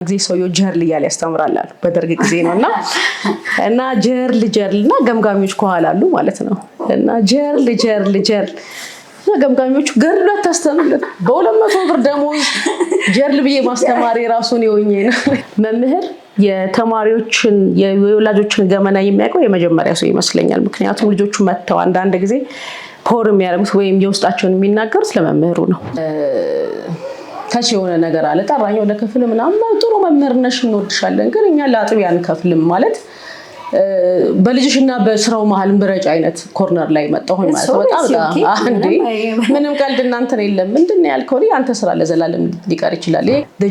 ጊዜ ሰውየው ጀርል እያለ ያስተምራል አሉ። በደርግ ጊዜ ነው እና ጀርል ጀርል እና ገምጋሚዎች ከኋላ አሉ ማለት ነው። እና ጀርል ጀርል ጀርል እና ገምጋሚዎቹ ገርሉ አታስተምርልን፣ በ200 ብር ደሞዝ ጀርል ብዬ ማስተማሪ ራሱን የሆኜ ነው። መምህር የተማሪዎችን የወላጆችን ገመና የሚያውቀው የመጀመሪያ ሰው ይመስለኛል። ምክንያቱም ልጆቹ መጥተው አንዳንድ ጊዜ pour የሚያደርጉት ወይም የውስጣቸውን የሚናገሩት ለመምህሩ ነው። Touch የሆነ ነገር አለ። ጠራኝ ወደ ክፍል ምናምን፣ ጥሩ መምህር ነሽ፣ እንወድሻለን፣ ግን እኛ ለአጥቢ አንከፍልም፣ ማለት በልጅሽና በስራው መሀል ምረጭ አይነት corner ላይ መጣሁኝ ማለት ነው። በጣም እንዴ፣ ምንም ቀልድ እናንተን የለም። ምንድን ነው ያልከው? አንተ ስራ ለዘላለም ሊቀር ይችላል።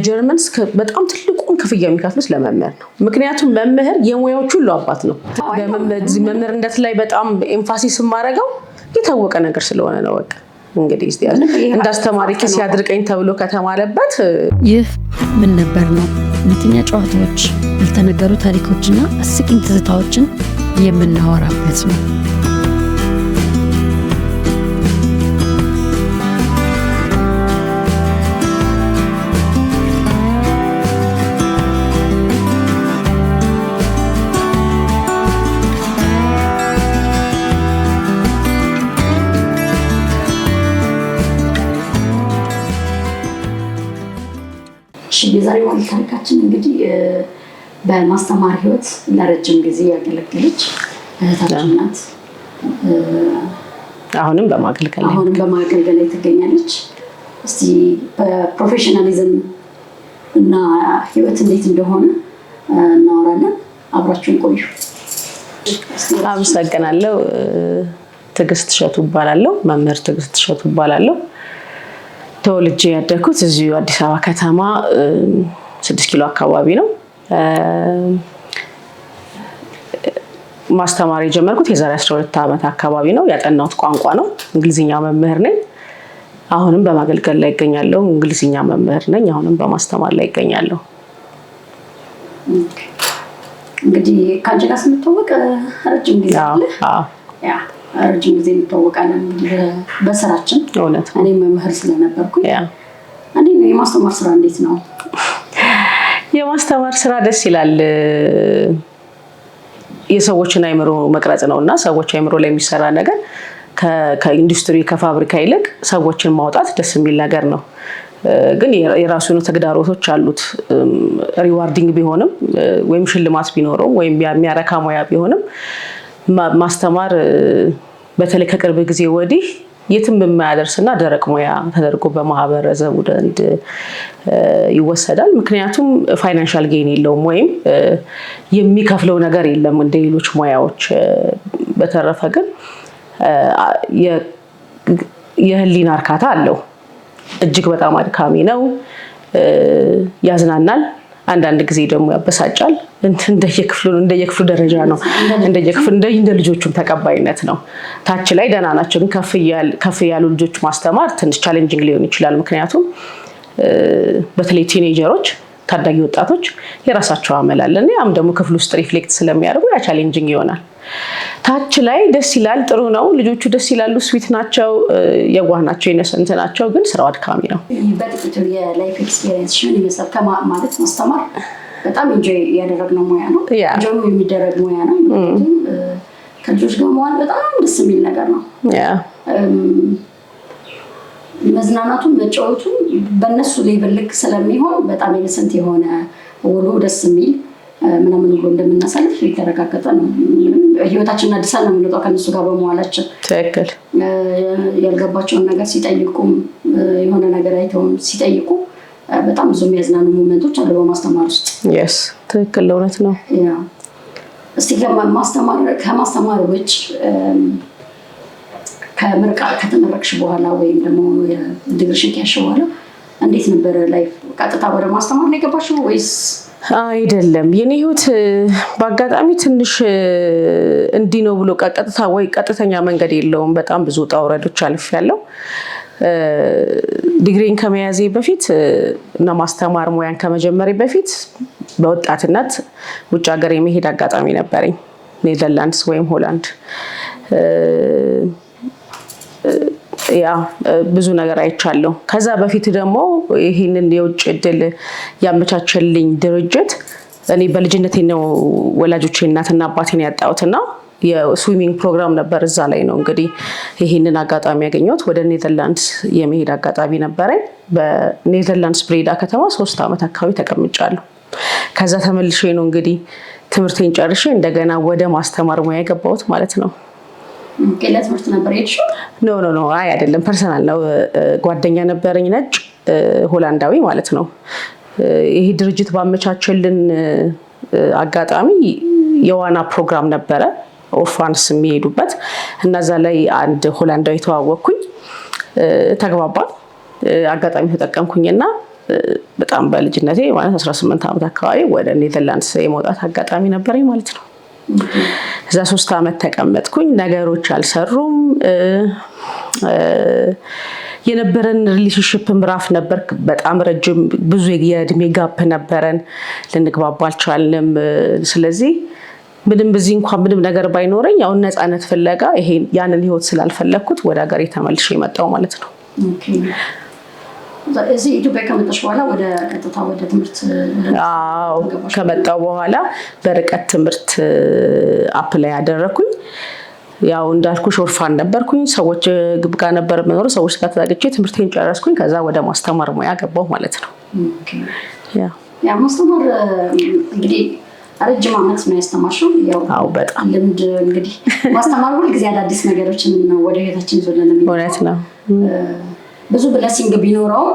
Germans በጣም ትልቁን ክፍያ የሚከፍሉት ለመምህር ነው። ምክንያቱም መምህር የሙያዎች ሁሉ አባት ነው። መምህርነት ላይ በጣም emphasis የማደርገው የታወቀ ነገር ስለሆነ ነው። በቃ እንግዲህ እንደ አስተማሪ ኪስ ያድርቀኝ ተብሎ ከተማለበት። ይህ ምን ነበር ነው። እውነተኛ ጨዋታዎች፣ ያልተነገሩ ታሪኮችና አስቂኝ ትዝታዎችን የምናወራበት ነው። የዛሬው ባለ ታሪካችን እንግዲህ በማስተማር ህይወት ለረጅም ጊዜ ያገለገለች እህታችን ናት። አሁንም በማገልገል ላይ። አሁንም በማገልገል ላይ ትገኛለች። እስቲ በ professionalism እና ህይወት እንዴት እንደሆነ እናወራለን። አብራችሁን ቆዩ። አመሰግናለሁ። ትዕግስት እሸቱ እባላለሁ። መምህር ትዕግስት እሸቱ እባላለሁ። ተወልጄ ያደግኩት እዚሁ አዲስ አበባ ከተማ 6 ኪሎ አካባቢ ነው። ማስተማር የጀመርኩት የዛሬ 12 ዓመት አካባቢ ነው። ያጠናሁት ቋንቋ ነው። እንግሊዝኛ መምህር ነኝ። አሁንም በማገልገል ላይ ይገኛለሁ። እንግሊዝኛ መምህር ነኝ። አሁንም በማስተማር ላይ ይገኛለሁ። እንግዲህ ከአንቺ ጋር ስንተዋወቅ ረጅም ጊዜ አለ። Yeah፣ ረጅም ጊዜ እንተዋወቃለን እንግዲህ በስራችን። እውነት። እኔም መምህር ስለነበርኩኝ። እንዴት ነው የማስተማር ስራ፣ እንዴት ነው? የማስተማር ስራ ደስ ይላል። የሰዎችን አይምሮ መቅረጽ ነው እና ሰዎች አይምሮ ላይ የሚሰራ ነገር ከኢንዱስትሪ ከፋብሪካ ይልቅ ሰዎችን ማውጣት ደስ የሚል ነገር ነው። ግን የራሱ የሆኑ ተግዳሮቶች አሉት። Rewarding ቢሆንም ወይም ሽልማት ቢኖረውም ወይም የሚያረካ ሙያ ቢሆንም ማስተማር በተለይ ከቅርብ ጊዜ ወዲህ የትም የማያደርስና ደረቅ ሙያ ተደርጎ በማህበረሰቡ ዘንድ ይወሰዳል። ምክንያቱም financial gain የለውም ወይም የሚከፍለው ነገር የለም እንደ ሌሎች ሙያዎች። በተረፈ ግን የህሊና እርካታ አለው። እጅግ በጣም አድካሚ ነው። ያዝናናል። አንዳንድ ጊዜ ደግሞ ያበሳጫል። እንደየክፍሉ ደረጃ ነው። እንደየክፍሉ እንደ ልጆቹም ተቀባይነት ነው። ታች ላይ ደህና ናቸው፣ ግን ከፍ ያሉ ልጆች ማስተማር ትንሽ challenging ሊሆን ይችላል። ምክንያቱም በተለይ teenager ኦች፣ ታዳጊ ወጣቶች የራሳቸው አመል አለ እና ያም ደግሞ ክፍል ውስጥ reflect ስለሚያደርጉ ያ challenging ይሆናል። ታች ላይ ደስ ይላል፣ ጥሩ ነው። ልጆቹ ደስ ይላሉ፣ sweet ናቸው፣ የዋህ ናቸው፣ innocent ናቸው። ግን ስራው አድካሚ ነው። በጥቂቱ የ life experience ምን ይመስላል? ማለት ማስተማር በጣም enjoy ያደረግነው ሙያ ነው። Enjoy የሚደረግ ሙያ ነው። ምክንያቱም ከልጆች ጋር መዋል በጣም ደስ የሚል ነገር ነው። መዝናናቱን መጫወቱን በእነሱ level ልክ ስለሚሆን በጣም innocent የሆነ ውሎ፣ ደስ የሚል ምናምን ውሎ እንደምናሳልፍ የተረጋገጠ ነው። ምንም ህይወታችንን አድሰን ነው የምንወጣው ከእነሱ ጋር በመዋላችን። ያልገባቸውን ነገር ሲጠይቁም፣ የሆነ ነገር አይተውም ሲጠይቁ በጣም ብዙ የሚያዝናኑ moment ኦች አሉ በማስተማር ውስጥ። Yes፣ ትክክል፣ እውነት ነው። እስቲ ከማስተማር ውጭ ከምርቃ ከተመረቅሽ በኋላ ወይም ደግሞ ዲግሪሽን ከያዝሽ በኋላ እንዴት ነበረ life? ቀጥታ ወደ ማስተማር ነው የገባሽው ወይስ? አይደለም። የኔ ህይወት በአጋጣሚ ትንሽ እንዲህ ነው ብሎ ቀጥታ ወይ ቀጥተኛ መንገድ የለውም። በጣም ብዙ ውጣ ውረዶች አልፌያለሁ። ዲግሪን ከመያዜ በፊት እና ማስተማር ሙያን ከመጀመሬ በፊት በወጣትነት ውጭ ሀገር የመሄድ አጋጣሚ ነበረኝ። ኔዘርላንድስ ወይም ሆላንድ። Yeah፣ ብዙ ነገር አይቻለሁ። ከዛ በፊት ደግሞ ይህንን የውጭ እድል ያመቻቸልኝ ድርጅት፣ እኔ በልጅነቴ ነው ወላጆቼ እናትና አባቴን ያጣሁትና የ swimming ፕሮግራም ነበር። እዛ ላይ ነው እንግዲህ ይህንን አጋጣሚ ያገኘሁት። ወደ ኔዘርላንድስ የመሄድ አጋጣሚ ነበረኝ። በኔዘርላንድስ ብሬዳ ከተማ 3 ዓመት አካባቢ ተቀምጫለሁ። ከዛ ተመልሼ ነው እንግዲህ ትምህርቴን ጨርሼ እንደገና ወደ ማስተማር ሙያ የገባሁት ማለት ነው። Okay፣ ለትምህርት ነበር የሄድሽው? No፣ አይ አይደለም፣ personal ነው። ጓደኛ ነበረኝ፣ ነጭ ሆላንዳዊ ማለት ነው። ይሄ ድርጅት ባመቻቸልን አጋጣሚ የዋና ፕሮግራም ነበረ orphans የሚሄዱበት እና እዛ ላይ አንድ ሆላንዳዊ ተዋወቅኩኝ፣ ተግባባን። አጋጣሚ ተጠቀምኩኝና በጣም በልጅነቴ ማለት 18 ዓመት አካባቢ ወደ ኔዘርላንድስ የመውጣት አጋጣሚ ነበረኝ ማለት ነው። እዛ 3 ዓመት ተቀመጥኩኝ። ነገሮች አልሰሩም። የነበረን relationship ምዕራፍ ነበር። በጣም ረጅም፣ ብዙ የእድሜ gap ነበረን። ልንግባባ አልቻልንም። ስለዚህ ምንም እዚህ እንኳን ምንም ነገር ባይኖረኝ አሁን ነፃነት ፍለጋ ይሄ ያንን ህይወት ስላልፈለግኩት ወደ ሀገሬ ተመልሼ የመጣው ማለት ነው። Okay። እዚህ ኢትዮጵያ ከመጣሽ በኋላ ወደ ቀጥታ ወደ ትምህርት አዎ፣ ገባሽ? ከመጣው በኋላ በርቀት ትምህርት apply ያደረኩኝ። ያው እንዳልኩሽ orphan ነበርኩኝ። ሰዎች ጋር ነበር የምኖረው። ሰዎች ጋር ተጠግቼ ትምህርቴን ጨረስኩኝ። ከዛ ወደ ማስተማር ሙያ ገባሁ ማለት ነው። Okay። Yeah። Yeah፣ ማስተማር እንግዲህ ረጅም ዓመት ነው ያስተማርሽው። ያው አዎ፣ በጣም። ልምድ እንግዲህ ማስተማር ሁልጊዜ አዳዲስ ነገሮችን ነው ወደ ህይወታችን ይዞልን የሚመጣው። እውነት ነው። ብዙ blessing ቢኖረውም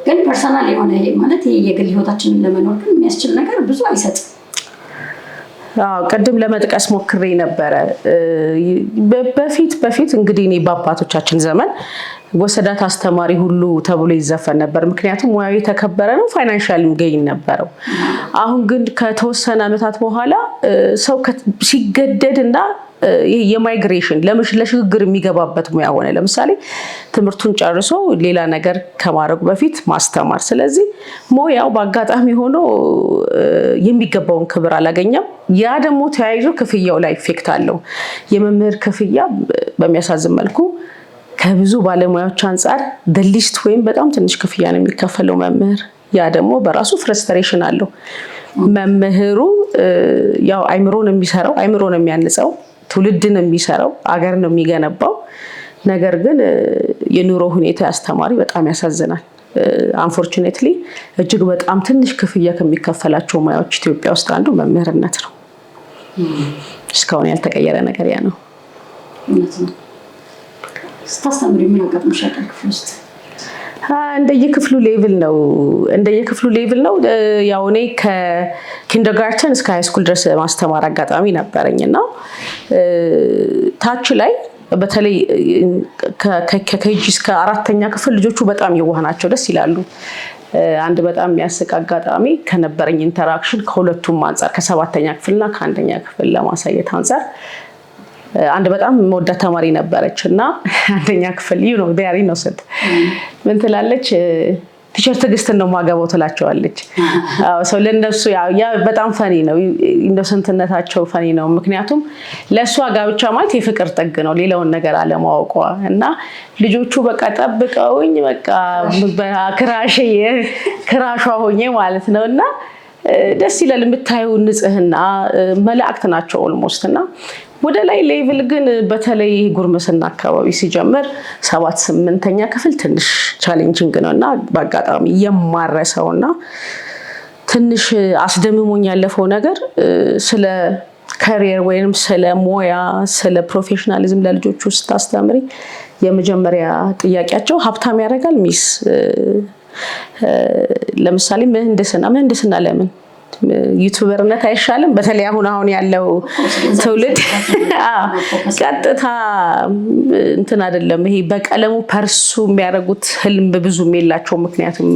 ግን personal የሆነ ይሄ ማለት ይሄ የግል ህይወታችንን ለመኖር ግን የሚያስችል ነገር ብዙ አይሰጥም። አዎ፣ ቅድም ለመጥቀስ ሞክሬ ነበረ። በፊት በፊት እንግዲህ እኔ በአባቶቻችን ዘመን ወሰዳት አስተማሪ ሁሉ ተብሎ ይዘፈን ነበር። ምክንያቱም ሙያው የተከበረ ነው፣ financial gain ነበረው። አሁን ግን ከተወሰነ ዓመታት በኋላ ሰው ሲገደድ እና ይሄ የ migration ለሽግግር የሚገባበት ሙያ ሆነ። ለምሳሌ ትምህርቱን ጨርሶ ሌላ ነገር ከማድረጉ በፊት ማስተማር። ስለዚህ ሙያው በአጋጣሚ ሆኖ የሚገባውን ክብር አላገኘም። ያ ደግሞ ተያይዞ ክፍያው ላይ effect አለው። የመምህር ክፍያ በሚያሳዝን መልኩ ከብዙ ባለሙያዎች አንጻር the least ወይም በጣም ትንሽ ክፍያ ነው የሚከፈለው መምህር። ያ ደግሞ በራሱ frustration አለው። መምህሩ ያው አይምሮን የሚሰራው፣ አይምሮን የሚያንጸው፣ ትውልድን የሚሰራው፣ አገር ነው የሚገነባው። ነገር ግን የኑሮ ሁኔታ አስተማሪ በጣም ያሳዝናል። Unfortunately እጅግ በጣም ትንሽ ክፍያ ከሚከፈላቸው ሙያዎች ኢትዮጵያ ውስጥ አንዱ መምህርነት ነው። እስካሁን ያልተቀየረ ነገር ያ ነው። እውነት ነው። ስታስተምሪ ምን አጋጥሞሽ ያውቃል ክፍል ውስጥ? እንደየክፍሉ level ነው። እንደየክፍሉ level ነው። ያው እኔ ከ kindergarten እስከ high school ድረስ ማስተማር አጋጣሚ ነበረኝ እና ታች ላይ በተለይ ከ KG እስከ አራተኛ ክፍል ልጆቹ በጣም የዋህ ናቸው፣ ደስ ይላሉ። አንድ በጣም የሚያስቅ አጋጣሚ ከነበረኝ interaction ከሁለቱም አንጻር ከሰባተኛ ክፍልና ከአንደኛ ክፍል ለማሳየት አንጻር አንድ በጣም የምወዳት ተማሪ ነበረች እና አንደኛ ክፍል they are innocent፣ ምን ትላለች? "Teacher ትዕግስትን ነው ማገባው" ትላቸዋለች። So ለእነሱ ያ በጣም funny ነው። Innocent ነታቸው funny ነው። ምክንያቱም ለእሷ ጋብቻ ማለት የፍቅር ጥግ ነው፣ ሌላውን ነገር አለማወቋ። እና ልጆቹ በቃ ጠብቀውኝ በቃ crush crush ዋ ሆኜ ማለት ነው። እና ደስ ይላል የምታየው ንጽህና፣ መላእክት ናቸው almost። እና ወደ ላይ level ግን በተለይ ጉርምስና አካባቢ ሲጀምር ሰባት ስምንተኛ ክፍል ትንሽ challenging ነው። እና በአጋጣሚ የማረሰው እና ትንሽ አስደምሞኝ ያለፈው ነገር ስለ career ወይም ስለ ሙያ፣ ስለ professionalism ለልጆቹ ስታስተምሪ የመጀመሪያ ጥያቄያቸው "ሀብታም ያደርጋል miss? ለምሳሌ ምህንድስና ለምን፣ YouTuber ነት አይሻልም?" በተለይ አሁን አሁን ያለው ትውልድ ቀጥታ እንትን አይደለም፣ ይሄ በቀለሙ pursue የሚያደርጉት ህልም ብዙም የላቸው። ምክንያቱም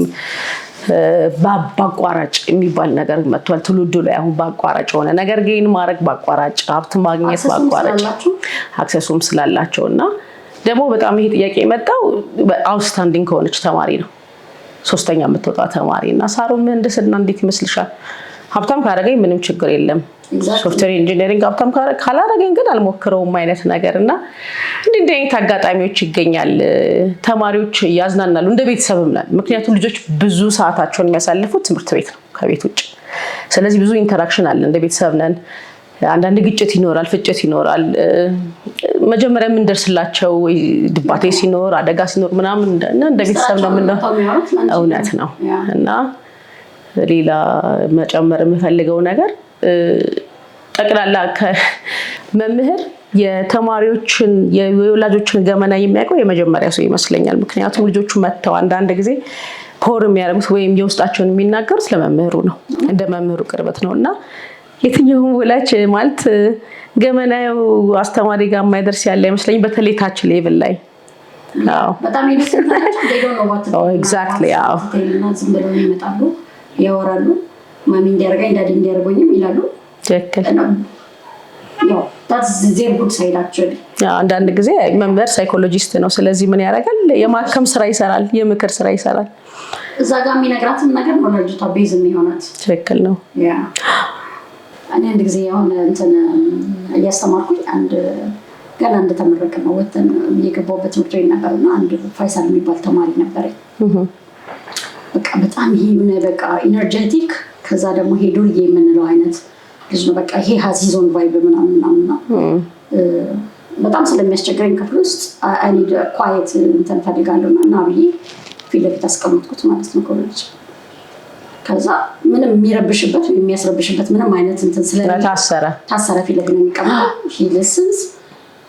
በአቋራጭ የሚባል ነገር መጥቷል ትውልዱ ላይ። አሁን በአቋራጭ የሆነ ነገር gain ማድረግ፣ በአቋራጭ ሀብት ማግኘት፣ በአቋራጭ access ኡም ስላላቸው። እና ደግሞ በጣም ይሄ ጥያቄ የመጣው outstanding ከሆነች ተማሪ ነው፣ ሶስተኛ የምትወጣ ተማሪ። እና "ሳሮ፣ ምህንድስና እንዴት ይመስልሻል? ሀብታም ካደረገኝ ምንም ችግር የለም።" Software engineering ሀብታም ካላረገኝ ግን አልሞክረውም አይነት ነገር። እና እንዲህ እንዲህ አይነት አጋጣሚዎች ይገኛል። ተማሪዎች ያዝናናሉ፣ እንደ ቤተሰብም ነን። ምክንያቱም ልጆች ብዙ ሰዓታቸውን የሚያሳልፉት ትምህርት ቤት ነው ከቤት ውጭ። ስለዚህ ብዙ interaction አለ፣ እንደ ቤተሰብ ነን። አንዳንድ ግጭት ይኖራል፣ ፍጭት ይኖራል። መጀመሪያ የምንደርስላቸው ወይ ድባቴ ሲኖር፣ አደጋ ሲኖር ምናምን እና እንደ ቤተሰብ ነው የምንለው። እውነት ነው። እና ሌላ መጨመር የምፈልገው ነገር ጠቅላላ መምህር የተማሪዎችን የወላጆችን ገመና የሚያውቀው የመጀመሪያ ሰው ይመስለኛል። ምክንያቱም ልጆቹ መጥተው አንዳንድ ጊዜ pour የሚያደርጉት ወይም የውስጣቸውን የሚናገሩት ለመምህሩ ነው። እንደ መምህሩ ቅርበት ነው። እና የትኛውም ወላጅ ማለት ገመናው አስተማሪ ጋር የማይደርስ ያለ አይመስለኝም። በተለይ ታች level ላይ። በጣም innocent ናቸው። They don't know what to Exactly፣ አዎ። እና ዝም ብለው ይመጣሉ፣ ያወራሉ። Mommy እንዲያደርገኝ፣ daddy እንዲያደርጎኝም ይላሉ። ያው that's their good side actually። አንዳንድ ጊዜ መምህር psychologist ነው። ስለዚህ ምን ያደርጋል? የማከም ስራ ይሰራል፣ የምክር ስራ ይሰራል። እዛ ጋር የሚነግራትን ነገር ነው ለልጅቷ base የሚሆናት። ትክክል ነው። Yeah፣ እኔ አንድ ጊዜ አሁን እንትን እያስተማርኩኝ፣ አንድ ገና እንደተመረቀ ነው ወተን የገባሁበት ትምህርት ቤት ነበር እና አንድ ፋይሳል የሚባል ተማሪ ነበረኝ። በቃ በጣም ይሄ የሆነ በቃ energetic፣ ከዛ ደግሞ ይሄ ዱርዬ የምንለው አይነት ልጅ ነው። በቃ ይሄ has his own vibe ምናምን ምናምን ነው። በጣም ስለሚያስቸግረኝ ክፍል ውስጥ I need quiet እንትን ፈልጋለሁ እና ብዬ ፊት ለፊት አስቀመጥኩት ማለት ነው ከወላጅ። ከዛ ምንም የሚረብሽበት ወይም የሚያስረብሽበት ምንም አይነት እንትን ስለሌለ ታሰረ። ታሰረ። ፊት ለፊት ነው የሚቀመጠው። He listens,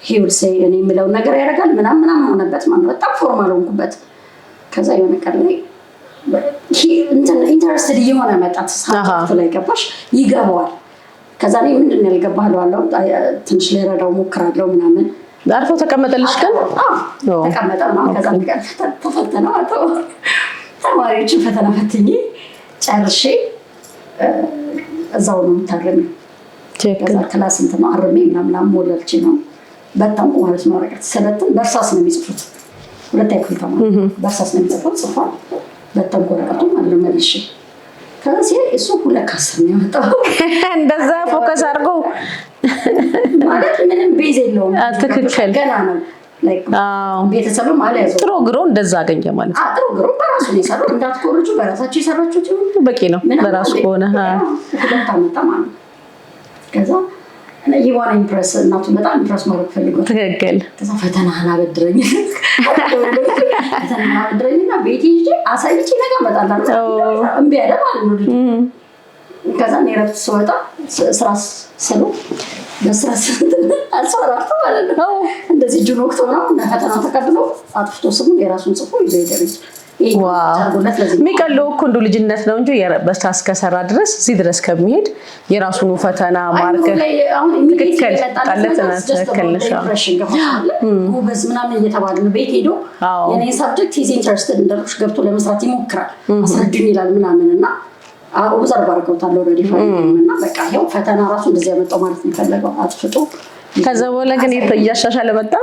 he will say እኔ የምለውን ነገር ያደርጋል ምናምን ምናምን ሆነበት ማለት ነው። በጣም formal ሆንኩበት። ከዛ የሆነ ቀን ላይ interested እየሆነ መጣ። Subject ኡ ላይ ገባሽ ይገባዋል። ከዛ እኔ ምንድን ነው ያልገባህ እለዋለሁ። ትንሽ ልረዳው ሞክራለሁ ምናምን። አርፎ ተቀመጠልሽ ግን? አዎ፣ ተቀመጠ ምናምን። ከዛ አንድ ቀን ተፈተነው አቶ ተማሪዎችን ፈተና ፈትኜ ጨርሼ እዛው ነው የምታርሚው። ከዛ class እንትን ነው አርሜ ምናምን ሞላልቼ ነው በተንኩ ማለት ነው። ወረቀት ስበትን በእርሳስ ነው የሚጽፉት። ሁለተኛ ክፍል ተማሪ በእርሳስ ነው የሚጽፉት። ጽፏል። በተንኩ ወረቀቱ ማለት ነው መልሼ። ከዛ ሲያይ እሱ 2 ከ10 ነው ያመጣው። እንደዛ focus አድርጎ ማለት ምንም base የለውም። ገና ነው። ቤተሰብም አልያዘው። ጥሮ ግሮ እንደዛ አገኘ ማለት ነው። ጥሮ ግሮ በራሱ ነው የሰራው። እንዳትኮርጁ በራሳቸው የሰራችሁት ይሁን። በቂ ነው በራሱ ከሆነ። ሁለት አመጣ ማለት ነው። ከዛ he wanna impress እናቱን፣ በጣም impress ማድረግ ፈልጓል። ከዛ ፈተናህን አበድረኝ እና ቤት ይዤ አሳይቼ ነገ እመጣለሁ። እምቢ አለ ማለት ነው ልጁ። ከዛ እኔ እረፍት ስወጣ ስራ ስሎ በስራ አስፈራርቶ ማለት ነው። እንደዚህ እጁን ወቅቶ ምናምን ፈተናው ተቀብሎ አጥፍቶ ስሙን የራሱን ጽፎ ይዞ ሄደ ቤት። የሚቀለው እኮ እንዱ ልጅነት ነው እንጂ በስራ እስከሰራ ድረስ እዚህ ድረስ ከሚሄድ የራሱን ፈተና mark ትክክል ትክክል ነሽ። ጎበዝ ምናምን እየተባለ ነው። ቤት ሄዶ የኔን subject he's interested እንዳልኩሽ ገብቶ ለመስራት ይሞክራል። አስረዱኝ ይላል ምናምን እና observe አድርገውታል already እና በቃ ይኸው ፈተና ራሱ እንደዚህ ያመጣው ማለት ነው የፈለገው አጥፍቶ። ከዛ በኋላ ግን እያሻሻለ መጣ።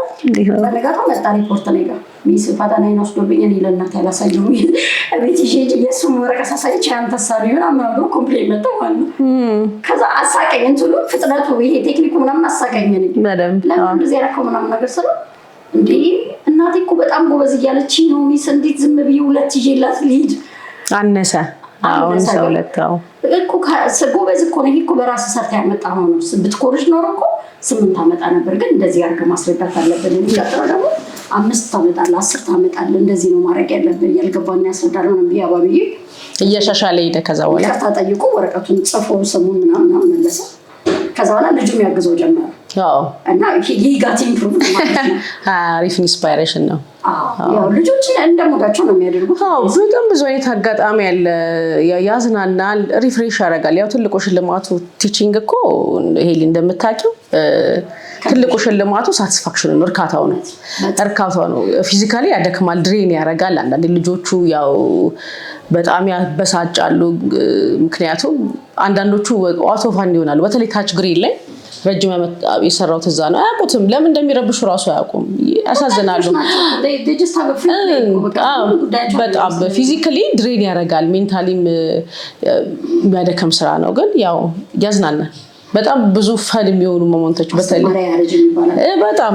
በነጋታው መጣ ሪፖርት እኔ ጋር። Miss፣ ፈተናዬን ወስዶብኝ እኔ ለእናቴ አላሳየሁም፣ ቤት ይዤ ሄጄ የእሱን ወረቀት ሳሳይቼ ያንተ ሳቢ ምናምን ብሎ complain መጣ ማለት ነው። ከዛ አሳቀኝ፣ እንትኑ ፍጥነቱ ይሄ ቴክኒኩ ምናምን አሳቀኝ። እኔ ለምን እንደዚህ ያደረከው ምናምን ነገር ስለው፣ እንዴ እናቴ እኮ በጣም ጎበዝ እያለችኝ ነው miss፣ እንዴት ዝም ብዬ ሁለት ይዤላት ልሂድ? አነሰ አሁን ሰው ሁለት። አዎ። እኮ ጎበዝ እኮ ነው። ይሄ እኮ በራስህ ሰርተህ ያመጣኸው ነው። ብትኮርጅ ኖሮ እኮ 8 ታመጣ ነበር። ግን እንደዚህ አድርገህ ማስረዳት አለብን። የሚቀጥለው ደግሞ 5 ታመጣለህ፣ 10 ታመጣለህ። እንደዚህ ነው ማድረግ ያለብን። ያልገባን ያስረዳል ነው ብዬ አባብዬ እያሻሻለ ሄደ። ከዛ በኋላ ይቅርታ ጠይቆ ወረቀቱን ጽፎ ስሙን ምናምን ምናምን መለሰ። ከዛ በኋላ ልጁም ያግዘው ጀመረ እና he got improve ማለት ነው። አሪፍ inspiration ነው። ያው ልጆች እንደሞዳቸው ነው የሚያደርጉት። አዎ፣ በጣም ብዙ አይነት አጋጣሚ አለ። ያዝናናል፣ refresh ያደርጋል። ያው ትልቁ ሽልማቱ teaching እኮ ይሄ እንደምታውቂው ትልቁ ሽልማቱ satisfaction ነው፣ እርካታው ነው። እርካታው ነው። Physically ያደክማል፣ drain ያደርጋል። አንዳንዴ ልጆቹ ያው በጣም ያበሳጫሉ። ምክንያቱም አንዳንዶቹ out of hand ይሆናሉ። በተለይ ታች grade ላይ ረጅም ዓመት የሰራሁት እዛ ነው። አያውቁትም፣ ለምን እንደሚረብሹ እራሱ አያውቁም። ያሳዝናሉ። በጣም physically drain ያደርጋል፣ mentally ም የሚያደክም ስራ ነው። ግን ያው ያዝናናል። በጣም ብዙ fun የሚሆኑ moment ኦች በተለይ ማስተማሪያ ያረጅም ይባላል። በጣም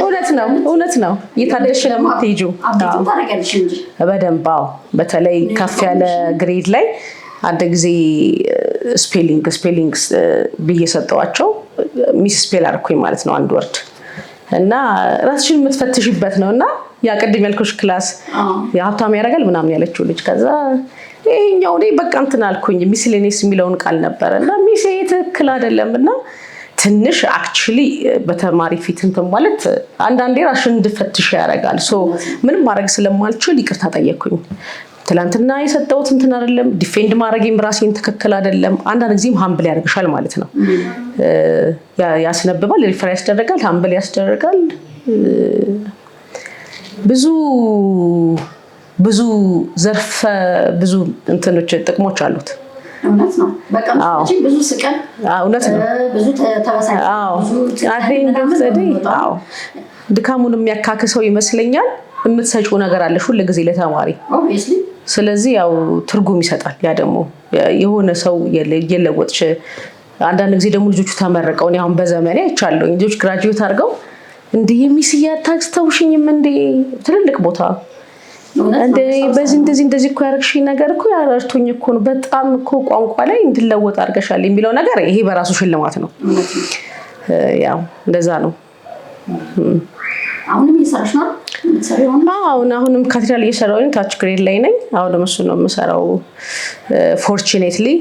እውነት ነው፣ እውነት ነው። እየታደሽ ነው የምትሄጂው። Update ታደርጊያለሽ እንጂ። በደንብ፣ አዎ። በተለይ ከፍ ያለ grade ላይ አንድ ጊዜ spelling ብዬ ሰጠዋቸው፣ misspell አደረኩኝ ማለት ነው አንድ word። እና ራስሽን የምትፈትሽበት ነው። እና ያ ቅድም ያልኩሽ class የሀብታም ያደርጋል ምናምን ያለችው ልጅ፣ ከዛ ይሄኛው እኔ በቃ እንትን አልኩኝ፣ miscellaneous የሚለውን ቃል ነበረ እና miss ይሄ ትክክል አይደለም። እና ትንሽ actually በተማሪ ፊት እንትን ማለት አንዳንዴ ራስሽን እንድፈትሽ ያደርጋል። So ምንም ማድረግ ስለማልችል ይቅርታ ጠየቅኩኝ። ትላንትና የሰጠሁት እንትን አይደለም፣ defend ማድረጌም ራሴን ትክክል አይደለም። አንዳንድ ጊዜም humble ያደርግሻል ማለት ነው። ያስነብባል፣ refer ያስደርጋል፣ humble ያስደርጋል። ብዙ ብዙ ዘርፈ ብዙ እንትኖች ጥቅሞች አሉት። እውነት ነው። በቀን ብዙ ስቀን እውነት ነው። ብዙ ተበሳጭ ብዙ ምናምን ድካሙን የሚያካክሰው ይመስለኛል። የምትሰጪው ነገር አለሽ ሁል ጊዜ ለተማሪ። Obviously. ስለዚህ ያው ትርጉም ይሰጣል። ያ ደግሞ የሆነ ሰው እየለወጥሽ፣ አንዳንድ ጊዜ ደግሞ ልጆቹ ተመርቀው፣ እኔ አሁን በዘመኔ አይቻለሁ፣ ልጆች graduate አድርገው እንደ miss አታስታውሽኝም እንዴ፣ ትልልቅ ቦታ እንደ በዚህ እንደዚህ እንደዚህ እኮ ያደረግሽኝ ነገር እኮ ያረድቶኝ እኮ ነው፣ በጣም እኮ ቋንቋ ላይ እንድለወጥ አድርገሻል የሚለው ነገር ይሄ በራሱ ሽልማት ነው። ያው እንደዛ ነው። አሁንም እየሰራሽ ነው? አሁን አሁንም ካቴድራል እየሰራሁ ነኝ። ታች grade ላይ ነኝ። አሁንም እሱ ነው የምሰራው። Fortunately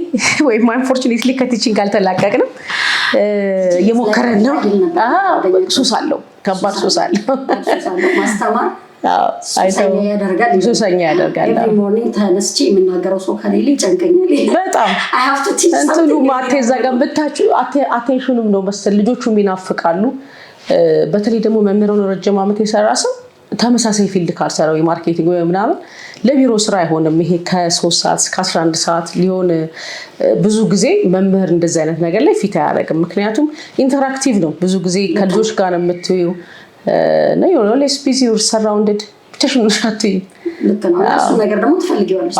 ወይም unfortunately ከ teaching አልተላቀቅንም፣ እየሞከረን ነው። ሱስ አለው፣ ከባድ ሱስ አለው። ማስተማር ሱሰኛ ያደርጋል። ሱሰኛ ያደርጋል። Every morning ተነስቼ የምናገረው ሰው ከሌለ ይጨንቀኛል። በጣም እንትኑ ማቴዛ ጋር ብታችሁ attention ኑም ነው መሰል፣ ልጆቹም ይናፍቃሉ። በተለይ ደግሞ መምህር ሆኖ ረጅም ዓመት የሰራ ሰው ተመሳሳይ field ካልሰራው የ marketing ወይ ምናምን ለቢሮ ስራ አይሆንም። ይሄ ከ3 ሰዓት እስከ 11 ሰዓት ሊሆን ብዙ ጊዜ መምህር እንደዚህ አይነት ነገር ላይ fit አያደርግም። ምክንያቱም interactive ነው። ብዙ ጊዜ ከልጆች ጋር ነው የምትይው እና የሆነ less busy, surrounded፣ ብቻሽን ሆነሽ አትይም። ልክ ነው። እሱ ነገር ደግሞ ትፈልጊዋለሽ።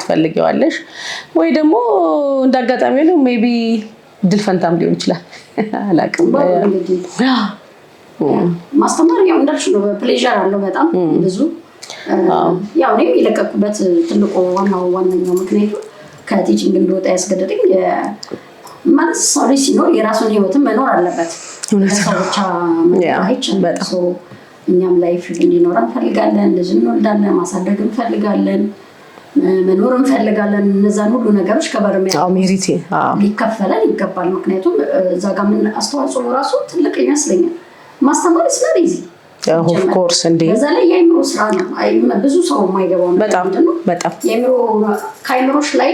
ትፈልጊዋለሽ ወይ ደግሞ እንደ አጋጣሚ ነው maybe እድል ፈንታም ሊሆን ይችላል፣ አላውቅም። ማስተማር ያው እንዳልሽ ነው፣ pleasure አለው በጣም ብዙ። ያው እኔም የለቀኩበት ትልቁ ዋናው ዋነኛው ምክንያቱ ከ teaching እንደወጣ ያስገደደኝ ማለት ሰው ልጅ ሲኖር የራሱን ህይወትን መኖር አለበት። ለሰው ብቻ መኖር አይቻልም። እኛም life እንዲኖር እንፈልጋለን። ልጅ እንወልዳለን፣ ማሳደግ እንፈልጋለን፣ መኖር እንፈልጋለን። እነዛን ሁሉ ነገሮች cover merit ሊከፈለን ይገባል። ምክንያቱም እዛ ጋር ምን አስተዋጽኦ ራሱ ትልቅ ይመስለኛል። ማስተማር is not easy. Of course እንዴ። በዛ ላይ የአእምሮ ስራ ነው። ብዙ ሰው የማይገባው ነገር ምንድን ነው? በጣም። ከአእምሮሽ ላይ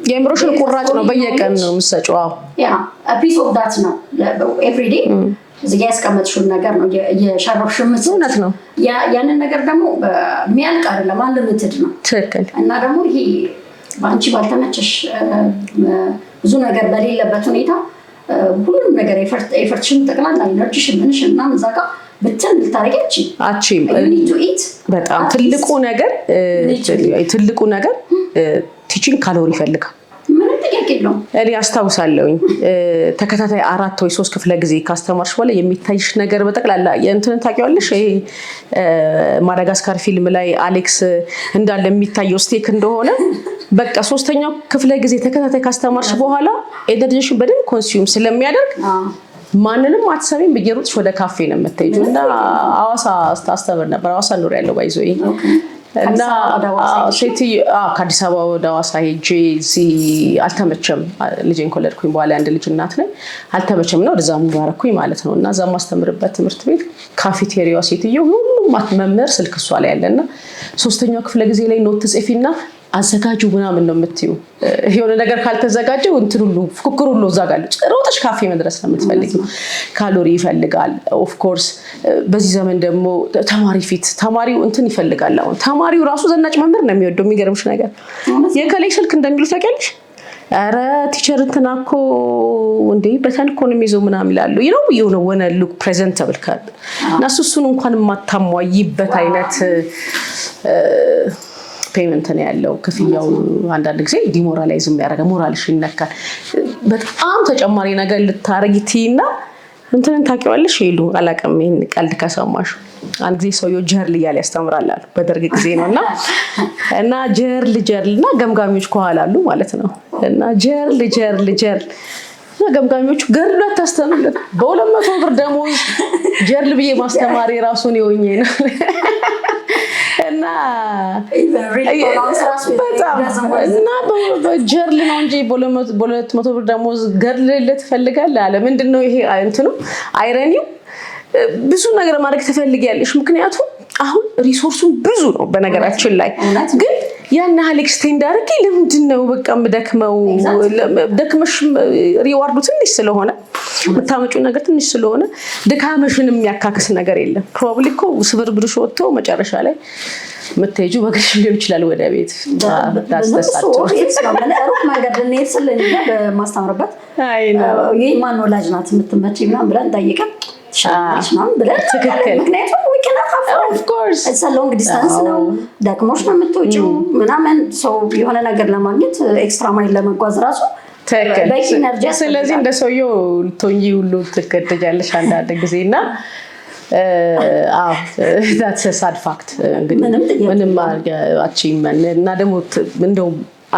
የአእምሮሽን ቁራጭ ነው በየቀን ነው የምትሰጪው። Yeah, piece of that ነው፣ everyday እዚህ ጋ ያስቀመጥሽውን ነገር ነው እየሸረፍሽ የምትሰጪው። እውነት ነው። ያንን ነገር ደግሞ የሚያልቅ አይደለም፣ unlimited ነው። እና ደግሞ ይሄ በአንቺ ባልተመቸሽ፣ ብዙ ነገር በሌለበት ሁኔታ ሁሉንም ነገር effort ሽን ጠቅላላ energy ሽን ምንሽን ምናምን እዛ ጋር ብትን ልታደርጊ አትችይም። አትችይም። You need to eat. በጣም ትልቁ ነገር teaching calorie ይፈልጋል። ምንም ጥያቄ የለውም። እኔ አስታውሳለሁኝ፣ ተከታታይ አራት ወይ ሶስት ክፍለ ጊዜ ካስተማርሽ በኋላ የሚታይሽ ነገር በጠቅላላ የእንትን ታውቂዋለሽ። ይሄ ማዳጋስካር ፊልም ላይ አሌክስ እንዳለ የሚታየው steak እንደሆነ፣ በቃ ሶስተኛው ክፍለ ጊዜ ተከታታይ ካስተማርሽ በኋላ energy ሽን በደንብ consume ስለሚያደርግ ማንንም አትሰሚም። እየሮጥሽ ወደ ካፌ ነው የምትሄጂው። እና ሐዋሳ ታስተምር ነበር። ሐዋሳ ኖር ያለው by the way እና ሴትዮ ከአዲስ አበባ ወደ ሐዋሳ ሄጄ እዚህ አልተመቸም። ልጄን ከወለድኩኝ በኋላ፣ አንድ ልጅ እናት ነኝ። አልተመቸም እና ወደዛ move አደረኩኝ ማለት ነው። እና እዛ የማስተምርበት ትምህርት ቤት ካፌቴሪያዋ ሴትዮ ሁሉም መምህር ስልክ እሷ ላይ ያለ እና ሶስተኛው ክፍለ ጊዜ ላይ note ጽፊና አዘጋጁ ምናምን ነው የምትዩ። የሆነ ነገር ካልተዘጋጀ እንትን ሁሉ ፉክክር ሁሉ እዛ ጋር ሮጠሽ ካፌ መድረስ ነው የምትፈልጊው። ካሎሪ ይፈልጋል። Of course በዚህ ዘመን ደግሞ ተማሪ ፊት ተማሪው እንትን ይፈልጋል። አሁን ተማሪው ራሱ ዘናጭ መምህር ነው የሚወደው። የሚገርምሽ ነገር የከሌ ስልክ እንደሚሉ ታውቂያለሽ? ኧረ teacher እንትና እኮ እንዴ button እኮ ነው የሚይዘው ምናምን ይላሉ። የሆነ wanna look presentable እና እሱን እንኳን የማታሟይበት አይነት payment ነው ያለው ክፍያው። አንዳንድ ጊዜ demoralize የሚያደርገ ሞራልሽ ይነካል። በጣም ተጨማሪ ነገር ልታረጊ ትይና እንትንን ታውቂዋለሽ ይሉ አላውቅም። ይሄን ቀልድ ከሰማሽ አንድ ጊዜ ሰውየው ጀርል እያለ ያስተምራል አሉ። በደርግ ጊዜ ነው እና ጀርል ጀርል እና ገምጋሚዎች ከኋላ አሉ ማለት ነው። እና ጀርል ጀርል ጀርል እና ገምጋሚዎቹ ገርሉ አታስተምርለት፣ በ200 ብር ደሞዝ ጀርል ብዬ ማስተማሪ ራሱን የሆኜ ነው እና በጣም እና በጀርል ነው እንጂ በ200 ብር ደሞዝ ገርል ትፈልጋለህ አለ። ምንድን ነው ይሄ እንትኑ irony ው? ብዙ ነገር ማድረግ ትፈልጊያለሽ። ምክንያቱም አሁን resource ኡን ብዙ ነው በነገራችን ላይ፣ ግን ያን ያህል extend አድርጌ ለምንድን ነው በቃ የምደክመው? ደክመሽ reward ኡ ትንሽ ስለሆነ፣ የምታመጪው ነገር ትንሽ ስለሆነ ድካምሽን የሚያካክስ ነገር የለም። Probably እኮ ስብርብርሽ ወጥቶ መጨረሻ ላይ የምትሄጂው በእግርሽ ሊሆን ይችላል ወደ ቤት። ሩቅ መንገድ ልንሄድ ስል በማስተምርበት ይህ ማን ወላጅ ናት የምትመቸኝ ምናምን ብለን ጠይቀን ትሻላለች ምናምን ብለን። ትክክል። ምክንያቱም long distance ነው፣ ደክሞሽ ነው የምትወጪው ምናምን፣ ሰው የሆነ ነገር ለማግኘት extra mile ለመጓዝ ራሱ ትክክል። በቂ energy። ስለዚህ እንደ ሰውየው ልትሆኚ ሁሉ ትገደጃለሽ አንዳንድ ጊዜ እና sad fact እንግዲህ። ምንም ጥያቄ ምንም አትችይም። እና ደግሞ እንደው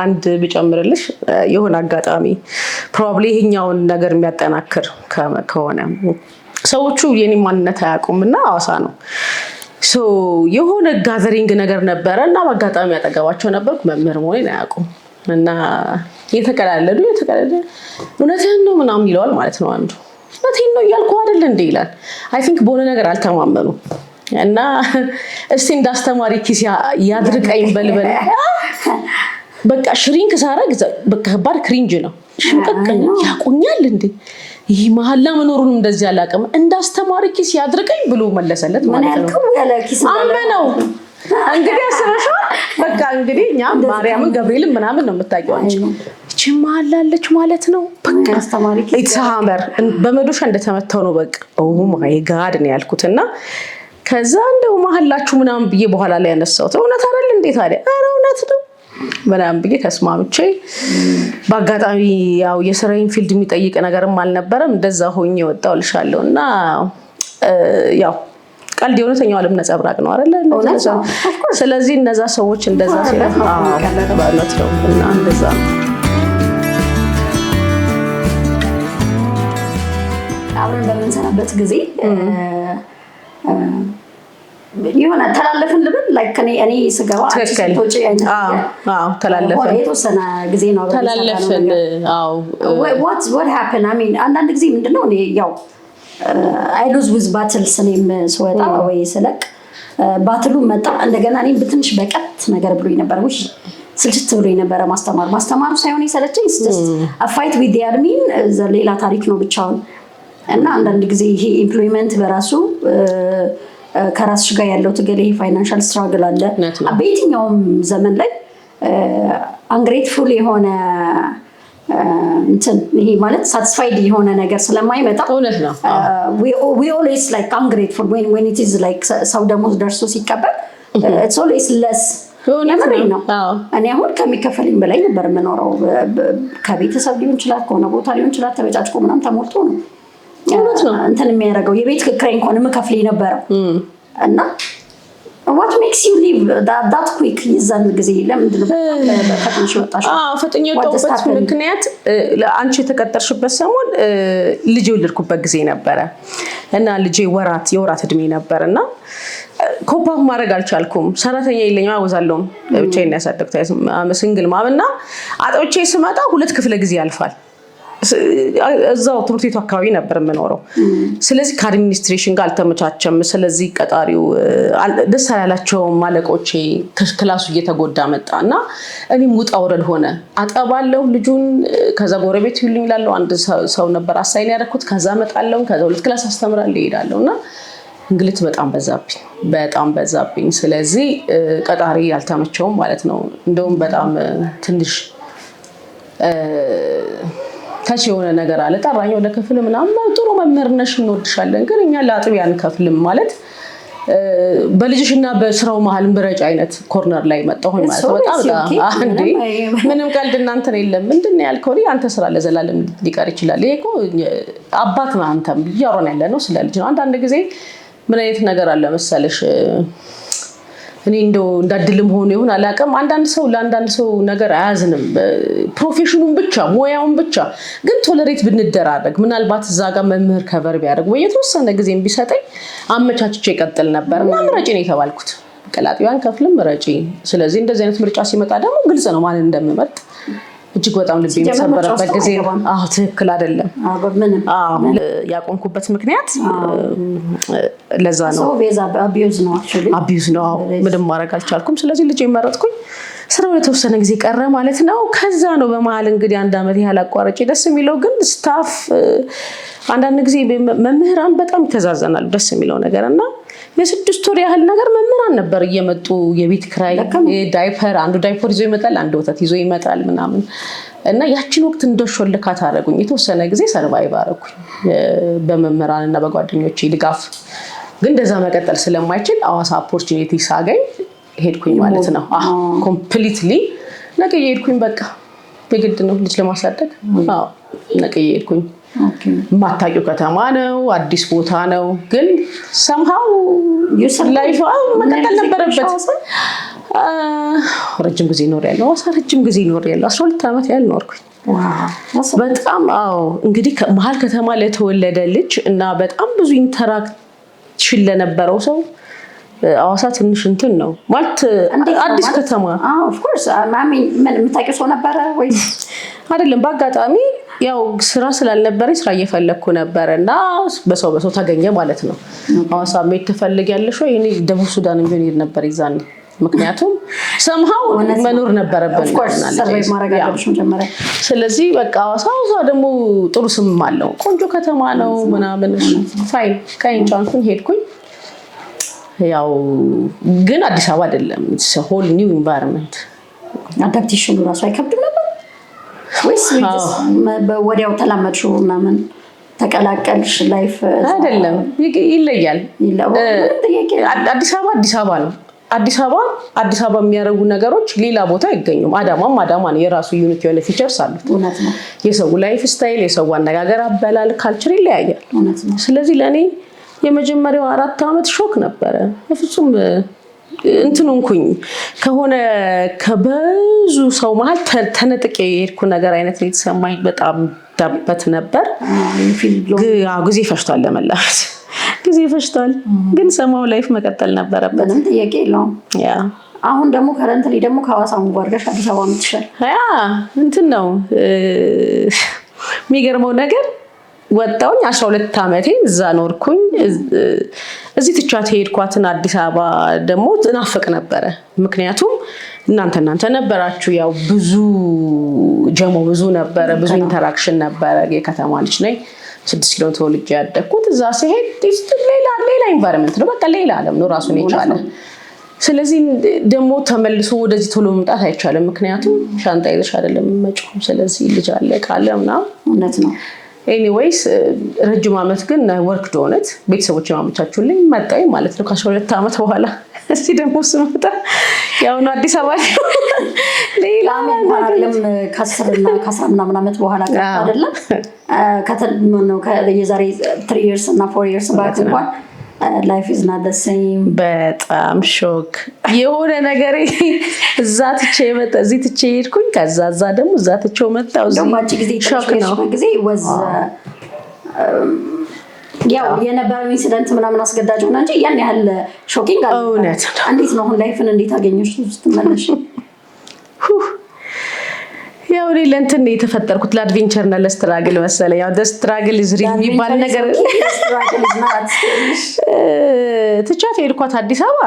አንድ ብጨምርልሽ የሆነ አጋጣሚ probably ይሄኛውን ነገር የሚያጠናክር ከሆነ፣ ሰዎቹ የኔ ማንነት አያውቁም እና ሐዋሳ ነው፣ so የሆነ gathering ነገር ነበረ እና በአጋጣሚ ያጠገባቸው ነበርኩ። መምህር መሆኔን አያውቁም እና እየተቀላለዱ እየተቀላለዱ እውነትህን ነው ምናምን ይለዋል ማለት ነው አንዱ። እውነቴን ነው እያልኩ አይደል እንዴ ይላል። I think በሆነ ነገር አልተማመኑም እና እስቲ እንደ አስተማሪ ኪስ ያድርቀኝ በልበል፣ በቃ shrink ሳረግ በቃ ከባድ cringe ነው። ሽምቅቅ ያቁኛል እንዴ፣ ይህ መሀላ መኖሩንም እንደዚህ አላውቅም። እንደ አስተማሪ ኪስ ያድርቀኝ ብሎ መለሰለት ምን ማለት ነው። ያልከው ያለ ኪስ አመነው እንግዲህ አስበሽዋል። በቃ እንግዲህ እኛ ማርያምን ገብርኤልን ምናምን ነው የምታውቂው አንቺ። ይቺ መሀላ አለች ማለት ነው። በቃ አስተማሪ ኪስ It's hammer፣ በመዶሻ እንደተመታው ነው። በቃ oh my God ነው ያልኩት እና ከዛ እንደው መሀላችሁ ምናምን ብዬ በኋላ ላይ ያነሳሁት እውነት አይደል እንዴ ታዲያ? ኧረ እውነት ነው ምናምን ብዬ ተስማምቼ በአጋጣሚ ያው የስራዬን field የሚጠይቅ ነገርም አልነበረም። እንደዛ ሆኜ ወጣሁ እልሻለሁ። እና ያው ቀልድ የእውነተኛው ዓለም ነጸብራቅ ነው አይደለ? እውነት ነው። ስለዚህ እነዛ ሰዎች እንደዛ ሲሉ በእውነት ነው እና እንደዛ ነው። አብረን በምንሰራበት ጊዜ የሆነ ተላለፍን ልብል፣ like እኔ ስገባ አንቺ ትክክል። ስትወጪ አይነት አዎ ነገር አዎ፣ ተላለፍን። ሆነ። የተወሰነ ጊዜ ነው አብረን የሰራነው ተላለፍን። ነገር። አዎ። What happened? I mean አንዳንድ ጊዜ ምንድነው፣ እኔ ያው I lose with battles፣ እኔም ስወጣ ወይ ስለቅ battle ኡ መጣ እንደገና። እኔም ብትንሽ በቀት ነገር ብሎኝ ነበር። ውይ ስልችት ብሎኝ ነበረ። ማስተማሩ ሳይሆን የሰለቸኝ fight with admin ሌላ ታሪክ ነው ብቻውን። እና አንዳንድ ጊዜ ይሄ employment በራሱ ከራስሽ ጋር ያለው ትግል፣ ይሄ financial struggle አለ። እውነት ነው። በየትኛውም ዘመን ላይ ungrateful የሆነ እንትን ይሄ ማለት satisfied የሆነ ነገር ስለማይመጣ እውነት ነው። We always like ungrateful when it is like ሰው ደሞዝ ደርሶ ሲቀበል it's always less። እውነት የምሬን ነው። ነው። እኔ አሁን ከሚከፈልኝ በላይ ነበር የምኖረው። ከቤተሰብ ሊሆን ይችላል፣ ከሆነ ቦታ ሊሆን ይችላል፣ ተበጫጭቆ ምናምን ተሞልቶ ነው እውነት ነው። እንትን የሚያደርገው፣ የቤት ኪራይ እንኳን የምከፍል የነበረው። እና what makes you leave that quick? የዛን ጊዜ ለምንድን ነው በጣም ፈጥነሽ የወጣሽው? አዎ፣ ፈጥኜ What just የወጣሁበት happened? ምክንያት አንቺ የተቀጠርሽበት ሰሞን ልጅ የወለድኩበት ጊዜ ነበረ እና ልጄ የወራት እድሜ ነበር እና cope up ማድረግ አልቻልኩም። ሰራተኛ የለኝም፣ አወዛለሁም፣ ብቻዬን ነው ያሳደግኩት፣ single mom እና አጥብቼ ስመጣ ሁለት ክፍለ ጊዜ ያልፋል። እዛው ትምህርት ቤቱ አካባቢ ነበር የምኖረው። ስለዚህ ከ administration ጋር አልተመቻቸም። ስለዚህ ቀጣሪው ደስ አላላቸውም አለቆቼ። Class ኡ እየተጎዳ መጣ እና እኔም ውጣ ውረድ ሆነ። አጠባለሁ ልጁን፣ ከዛ ጎረቤት ይሉኝ እላለሁ። አንድ ሰው ነበር assign ያደረኩት። ከዛ እመጣለሁ፣ ከዛ ሁለት class አስተምራለሁ፣ እሄዳለሁ እና እንግልት በጣም በዛብኝ፣ በጣም በዛብኝ። ስለዚህ ቀጣሪ አልተመቸውም ማለት ነው። እንደውም በጣም ትንሽ touch የሆነ ነገር አለ። ጠራኝ ወደ ክፍል ምናምን። ጥሩ መምህር ነሽ፣ እንወድሻለን፣ ግን እኛ ለአጥቢ አንከፍልም ማለት በልጅሽና በስራው መሀል ምረጭ አይነት corner ላይ መጣሁኝ ማለት ነው። በጣም በጣም እንዴ፣ ምንም ቀልድ እናንተን የለም። ምንድን ነው ያልከው? አንተ ስራ ለዘላለም ሊቀር ይችላል። ይሄ እኮ አባት ነህ አንተም፣ እያወራን ያለ ነው ስለ ልጅ ነው። አንዳንድ ጊዜ ምን አይነት ነገር አለ መሰለሽ፣ እኔ እንደው እንዳድልም ሆኖ ይሁን አላውቅም። አንዳንድ ሰው ለአንዳንድ ሰው ነገር አያዝንም። Profession ኑን ብቻ፣ ሙያውን ብቻ ግን tolerate ብንደራረግ፣ ምናልባት እዛ ጋር መምህር cover ቢያደርግ ወይ የተወሰነ ጊዜም ቢሰጠኝ አመቻችቼ ይቀጥል ነበር። እና ምረጪ ነው የተባልኩት። ቀላጢዋን ከፍልም ምረጪ። ስለዚህ እንደዚህ አይነት ምርጫ ሲመጣ ደግሞ ግልጽ ነው ማንን እንደምመርጥ። እጅግ በጣም ልብ የተሰበረበት ጊዜ። አዎ፣ ትክክል አይደለም። አዎ፣ ያቆምኩበት ምክንያት ለዛ ነው። Abuse ነው። Abuse ነው። ምንም ማድረግ አልቻልኩም። ስለዚህ ልጅ መረጥኩኝ። ስራው ለተወሰነ ጊዜ ቀረ ማለት ነው። ከዛ ነው በመሀል እንግዲህ አንድ ዓመት ያህል አቋርጬ፣ ደስ የሚለው ግን staff አንዳንድ ጊዜ መምህራን በጣም ይተዛዘናሉ። ደስ የሚለው ነገር እና የ6 ወር ያህል ነገር መምህራን ነበር እየመጡ የቤት ክራይ፣ ዳይፐር፣ አንዱ ዳይፐር ይዞ ይመጣል፣ አንዱ ወተት ይዞ ይመጣል ምናምን እና ያችን ወቅት እንደሾልካት አደረጉኝ። የተወሰነ ጊዜ survive አደረጉኝ በመምህራን እና በጓደኞቼ ድጋፍ። ግን እንደዛ መቀጠል ስለማይችል አዋሳ opportunity ሳገኝ ሄድኩኝ ማለት ነው። Completely ነቅዬ ሄድኩኝ። በቃ የግድ ነው ልጅ ለማሳደግ ነቅዬ ሄድኩኝ። የማታውቂው ከተማ ነው፣ አዲስ ቦታ ነው። ግን somehow life መቀጠል ነበረበት። ረጅም ጊዜ ኖሬያለሁ ሐዋሳ፣ ረጅም ጊዜ ኖሬያለሁ። 12 ዓመት ያህል ኖርኩኝ። በጣም አዎ። እንግዲህ መሀል ከተማ ለተወለደ ልጅ እና በጣም ብዙ interaction ለነበረው ሰው ሐዋሳ ትንሽ እንትን ነው ማለት አዲስ ከተማ። የምታውቂው ሰው ነበረ ወይስ? አይደለም። በአጋጣሚ ያው ስራ ስላልነበረኝ ስራ እየፈለግኩ ነበረ እና በሰው በሰው ተገኘ ማለት ነው። ሐዋሳ መሄድ ትፈልጊያለሽ ወይ? እኔ ደቡብ ሱዳን ቢሆን ሄድ ነበር ይዛኔ። ምክንያቱም somehow መኖር ነበረብን። ስለዚህ በቃ ሐዋሳ፣ ሐዋሳ ደግሞ ጥሩ ስም አለው፣ ቆንጆ ከተማ ነው ምናምን። Fine፣ ቀይን ጫንኩኝ ሄድኩኝ። ያው ግን አዲስ አበባ አይደለም፣ whole new environment። Adaptation ኑ ራሱ አይከብድም ነበር ወይስ ወዲያው ተላመድሽው ምናምን ተቀላቀልሽ life? አይደለም፣ ይለያል። አዲስ አበባ አዲስ አበባ ነው። አዲስ አበባ አዲስ አበባ የሚያደርጉ ነገሮች ሌላ ቦታ አይገኙም። አዳማም አዳማ ነው። የራሱ unique የሆነ features አሉት። የሰው lifestyle፣ የሰው አነጋገር፣ አበላል፣ culture ይለያያል። ስለዚህ ለእኔ የመጀመሪያው 4 ዓመት shock ነበረ። በፍጹም እንትን ሆንኩኝ፣ ከሆነ ከብዙ ሰው መሀል ተነጥቄ የሄድኩ ነገር አይነት ነው የተሰማኝ። በጣም ዳበት ነበር። ጊዜ ፈጅቷል፣ ለመላመድ ጊዜ ፈጅቷል። ግን somehow life መቀጠል ነበረበት። ምንም ጥያቄ የለውም። አሁን ደግሞ currently ደግሞ ከሐዋሳ move አድርገሽ አዲስ አበባ መጥተሻል። Yeah፣ እንትን ነው የሚገርመው ነገር፣ ወጣሁኝ፣ 12 ዓመቴ እዛ ኖርኩኝ። እዚህ ትቻት የሄድኳትን አዲስ አበባ ደግሞ እናፍቅ ነበረ። ምክንያቱም እናንተ ነበራችሁ፣ ያው ብዙ ጀሞ ብዙ ነበረ፣ ብዙ interaction ነበረ። የከተማ ልጅ ነኝ። 6 ኪሎ ተወልጄ ያደግኩት። እዛ ሲሄድ ሌላ ሌላ environment ነው፣ በቃ ሌላ ዓለም ነው ራሱን የቻለ። ስለዚህ ደግሞ ተመልሶ ወደዚህ ቶሎ መምጣት አይቻልም። ምክንያቱም ሻንጣ ይዘሽ አይደለም የምመጪው። ስለዚህ ልጅ አለ ቃለ ምናምን። እውነት ነው። Anyways ረጅም ዓመት ግን work ዶነት ቤተሰቦች ማመቻቹልኝ መጣኝ ማለት ነው። ከ12 ዓመት በኋላ እዚህ ደግሞ ስመጣ ያው ነው አዲስ አበባ ሌላ እንኳን አይደለም ከ10 እና ከአስራ ምናምን ዓመት በኋላ አይደለም፣ የዛሬ 3 years እና 4 years back እንኳን life is not the same። በጣም shock የሆነ ነገር፣ እዛ ትቼ መጣ፣ እዚህ ትቼ ሄድኩኝ። ከዛ እዛ ደግሞ እዛ ትቼው መጣሁ። እንደውም አንቺ ጊዜ shock ነው። ጊዜ was ያው የነበረው incident ምናምን አስገዳጅ ሆነ እንጂ ያን ያህል shocking አለ። እውነት ነው። እንዴት ነው አሁን life ን እንዴት አገኘሽ ስትመለሽ? ያው እኔ ለእንትን ነው የተፈጠርኩት፣ ለ adventure እና ለ struggle መሰለኝ። ያው struggle is real የሚባል ነገር። ትቻት የሄድኳት አዲስ አበባ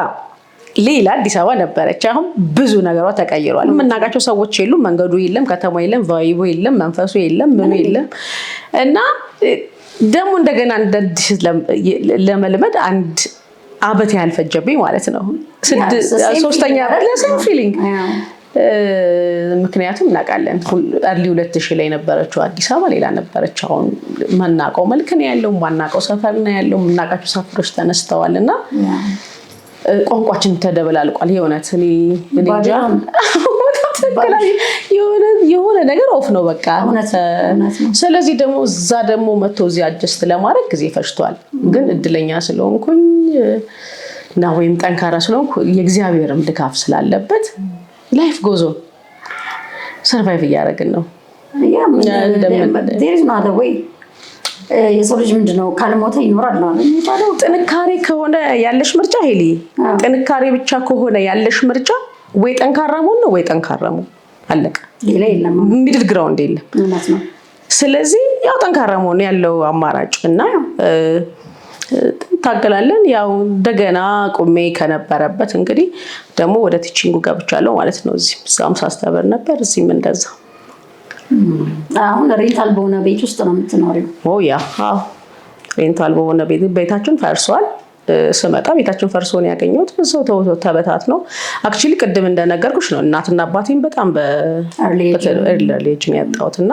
ሌላ አዲስ አበባ ነበረች። አሁን ብዙ ነገሯ ተቀይሯል። የምናውቃቸው ሰዎች የሉም፣ መንገዱ የለም፣ ከተማ የለም፣ vibe ኡ የለም፣ መንፈሱ የለም፣ ምኑ የለም። እና ደግሞ እንደገና እንደ አዲስ ለመልመድ አንድ አመት ያህል ፈጀብኝ ማለት ነው። ሶስተኛ ለ same feeling። ምክንያቱም እናውቃለን early 2000 ላይ የነበረችው አዲስ አበባ ሌላ ነበረች። አሁን ማናውቀው መልክ ነው ያለው፣ ማናውቀው ሰፈር ነው ያለው፣ የምናውቃቸው ሰፈሮች ተነስተዋል እና ቋንቋችን ተደበላልቋል። የእውነት እኔ እንጃ፣ የሆነ ነገር off ነው በቃ። ስለዚህ ደግሞ እዛ ደግሞ መቶ እዚህ adjust ለማድረግ ጊዜ ፈጅቷል። ግን እድለኛ ስለሆንኩኝ እና ወይም ጠንካራ ስለሆንኩ፣ የእግዚአብሔርም ድጋፍ ስላለበት life goes on፣ survive እያደረግን ነው። ወይ የሰው ልጅ ምንድነው ካልሞተ ይኖራል ነው የሚባለው። ጥንካሬ ከሆነ ያለሽ ምርጫ ሄሊ፣ ጥንካሬ ብቻ ከሆነ ያለሽ ምርጫ ወይ ጠንካራ መሆን ነው ወይ ጠንካራ መሆን፣ አለቀ። ሌላ የለም። Middle ground የለም። እውነት ነው። ስለዚህ ያው ጠንካራ መሆን ያለው አማራጭ እና ታገላለን። ያው እንደገና ቁሜ ከነበረበት እንግዲህ ደግሞ ወደ teaching ኡ ገብቻለሁ ማለት ነው። እዚህም እዛም ሳስተምር ነበር፣ እዚህም እንደዛ። አሁን rental በሆነ ቤት ውስጥ ነው የምትኖሪው? Oh yeah፣ አዎ፣ rental በሆነ ቤት። ቤታችን ፈርሷል። ስመጣ ቤታችን ፈርሶ ነው ያገኘሁት። ሰው ተበታትኖ። Actually ቅድም እንደነገርኩሽ ነው፣ እናትና አባቴን በጣም በ early age ነው ያጣሁት እና